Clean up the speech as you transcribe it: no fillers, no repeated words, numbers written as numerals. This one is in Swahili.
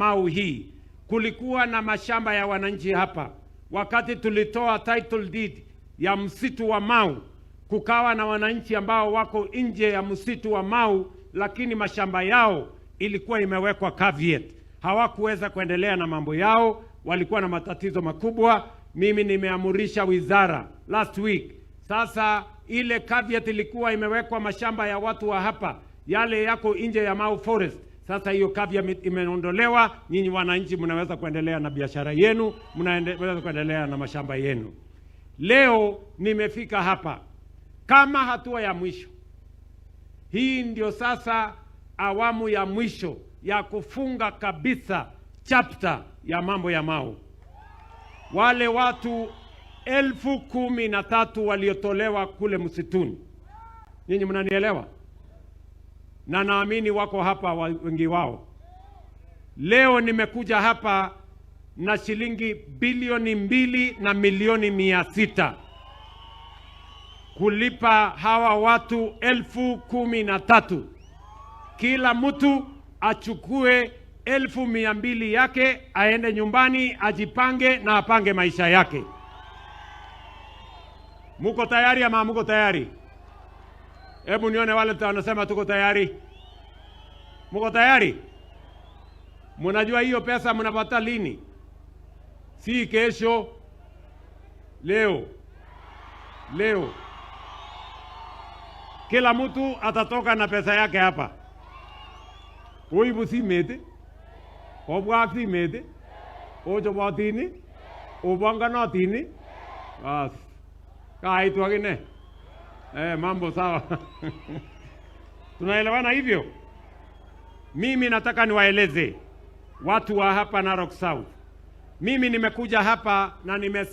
Mau hii, kulikuwa na mashamba ya wananchi hapa. Wakati tulitoa title deed ya msitu wa Mau, kukawa na wananchi ambao wako nje ya msitu wa Mau, lakini mashamba yao ilikuwa imewekwa caveat, hawakuweza kuendelea na mambo yao, walikuwa na matatizo makubwa. Mimi nimeamurisha wizara last week, sasa ile caveat ilikuwa imewekwa mashamba ya watu wa hapa, yale yako nje ya Mau Forest. Sasa hiyo caveat imeondolewa. Nyinyi wananchi mnaweza kuendelea na biashara yenu, mnaweza kuendelea na mashamba yenu. Leo nimefika hapa kama hatua ya mwisho. Hii ndio sasa awamu ya mwisho ya kufunga kabisa chapter ya mambo ya Mau. Wale watu 13,000 waliotolewa kule msituni, nyinyi mnanielewa? Na naamini wako hapa wengi wao. Leo nimekuja hapa na shilingi 2 bilioni na milioni 600 kulipa hawa watu 13,000. Kila mtu achukue 200,000 yake aende nyumbani ajipange na apange maisha yake. Muko tayari ama muko tayari? Hebu nione wale wanasema tuko tayari. Muko tayari? Mnajua hiyo pesa mnapata lini? Si kesho, leo. Leo kila mtu atatoka na pesa yake hapa. Oibu simet, obwa ak simet, ochobotin, obonganotin, bas kaitu akine. Mambo sawa. Tunaelewana hivyo? Mimi nataka niwaeleze watu wa hapa Narok South. Mimi nimekuja hapa na nime